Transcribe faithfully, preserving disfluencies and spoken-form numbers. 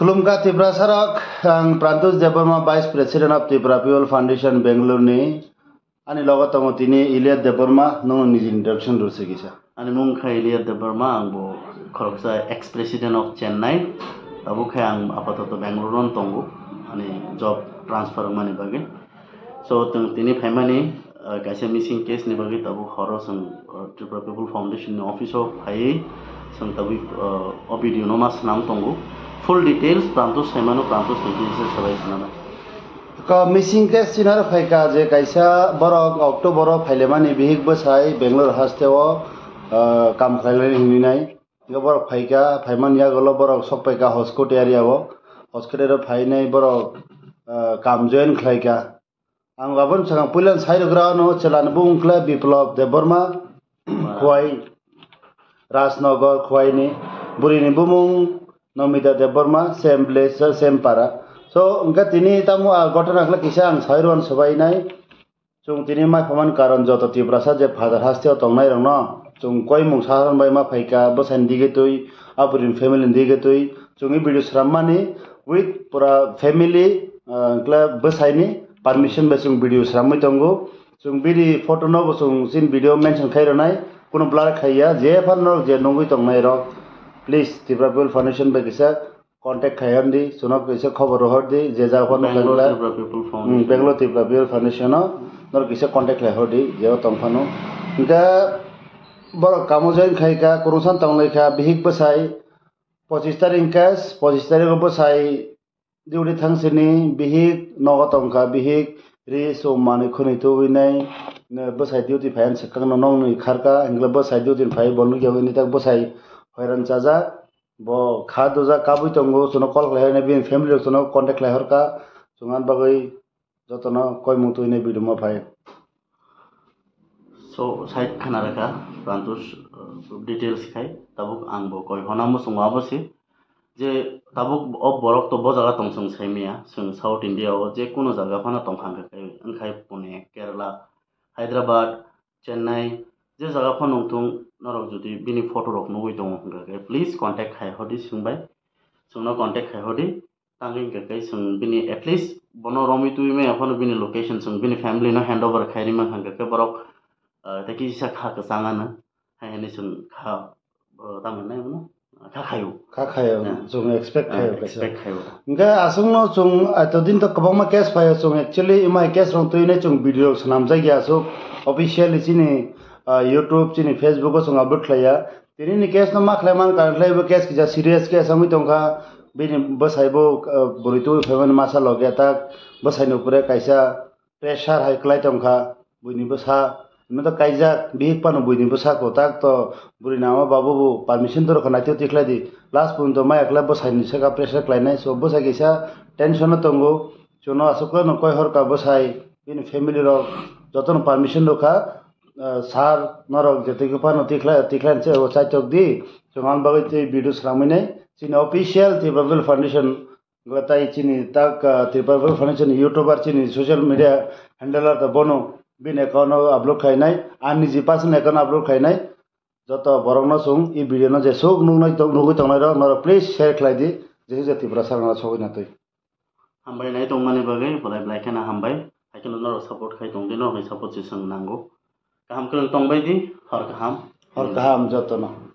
Khulumkha Tiprasarok, ang Prantush Debbarma, Vice President of Tripura People Foundation, Bangalore ni. Ani logo tongo tini Elliot Debbarma, nwng niji introduction rw se kisa. Ani mung kha Elliot Debbarma, ang bo khoroksa ex-president of Chennai. Tabuk khe ang apatoto Bangalore-o tongo, ani job transfer wngmani bagwi. So, chwng tini phaimani, uh, kaisa missing case ni bagwi tabuk horo chwng, uh, Tripura People Foundation ni office o phaiwi chwng tabuk, uh, o video no ma swnam tongo. Full details Prantush saimano, Prantush ni kisa sabai swnam. Ko missing case chini aro phaikha je kaisa borok October o phailaimani bihik bwsai Bangalore hasteo, uh, kam khlailai hinwi nai. Hingke borok phaikha, phaimani yagulo borok sok paikha Hoskot area o. Hoskot area o phainai borok, ah, kam join khlaikha. Ang aboni swkang puila sai rwgra ano chwla ni bumung khe Biplab Debbarma, Khwai, Rajnagar, Khwai ni. Bwrwi ni bumung Nomita Debbarma, same village, same para. So, hingke tini tamo a ghotona khe kisa ang sai rw swbai nai. Chwng tini mai phaimani karon joto Tiprasa je phatar hasteo tongnairokno chwng koimung saron bai ma phaikha, bwsaini dige twi, aburini family ni dige twi chwngwi video swrammani with pura family, ah, wngkhe bwsaini permission bai chwng video swramwi tongo. Chwng bini photo no bo chwng chini video mention khai rwnai, kuno blur khaiya, je phano je nugwi tongnairok, please Tripura People Foundation bai kisa contact khai hor di, chwngno kisa khobor rohor di, je jaga phano Bangalore khaila. Tripura People Hmm, Foundation. Bangalore Tripura People Foundation no norok kisa contact khai hor di, je o tong phano. Hingke borok kamo join khai kha, kwrwngsan tong lai kha, bihik bwsai pochis tarik hingke, pochis tarik o bwsai duty thang sini, bihik nogo tong kha, bihik ri sum manwi khwnwi tubui nai, bwsai duty phai ang swkang no nong nwi khar kha, hingke bwsai duty phai bo nukya hwnwi tak bwsai hoiran chajak. Bo kha dujak kabui tongo, chwngno call khlai hwnwi bini family rok chwngno contact khlai hor kha, chwng ani bagwi jotono koimung twi hwnwi video ma phai. So, sai khna rwkha, Prantush, uh, details khai, tabuk ang bo koi hona muchungo abo se, je tabuk o borok to bo jaga tong chwng sai maya, chwng South India o je kuno jaga phano tong kha hwnkhe, wngkhai Pune, Kerala, Hyderabad, Chennai, je jaga phano wngthung, norok jodi bini photo rok nugwi tongo hwnkha khe, please contact khai hor di chwng bai. Chwngno contact khai hor di. Tangwi hwnkha khe chwng bini at least bono romwi twiwi maya phano bini location chwng bini family no hand over khai rima hwnkha khe borok, ah, tei kisa kha kwchang ano. Hai hwnwi chwng kha, uh, tamo hwnwi mano? Kha khaio. Kha khaio, yeah, chwng expect khaio, ah, kaisa. Expect khaio. Hingke aswkno chwng, ah, to din to kwbangma case phaio chwng, actually, imai case rok twi nai chwng video rok swnamjak ya aswk officially chini, ah, YouTube, chini Facebook o chwng upload khlaiya. Tini ni case no ma khlai man, karon khlai bo case kisa serious case wngwi tongkha. Bini bwsai bo, ah, bwrwi twi phaimani masa loge tak bwsai ni upore kaisa pressure hai kwlai tongkha, buini bwsa, hwnwi to kaijak, bihik phano buini bwsa kwtak to, bwrwini ama babu bo permission dorkha naitio tikhlai di, last porjonto maya khlai bwsaini saka pressure khlainai, so bwsai kisa tension o tongo, chwngno aswk khe no koi horkha bwsai, bini family rok jotono permission rwkha, ah, sir norok jetuki phano tikhlai, tikhlai se o chaitok di, chwng ani bagwi tei video swrangmani, chini official Tripura People Foundation, Wngkha tai chini tak, ah, Tripura People Foundation ni YouTuber chini social media handler to bono bini account o upload khainai, ani niji personal account o upload khainai. Joto borok no chwng e video no jesuk nuknai tong, nugwi tongnai rok norok please share khlai di, jesuk je Tripura sarang rok sogwi na twi. Hambai nai tongmani bagwi belai belai kheno hambai, hai kheno norok support khai tong di, norokni support se chwng nango. Kaham kwrwng tongbai di, hor kaham. Hor kaham jotono.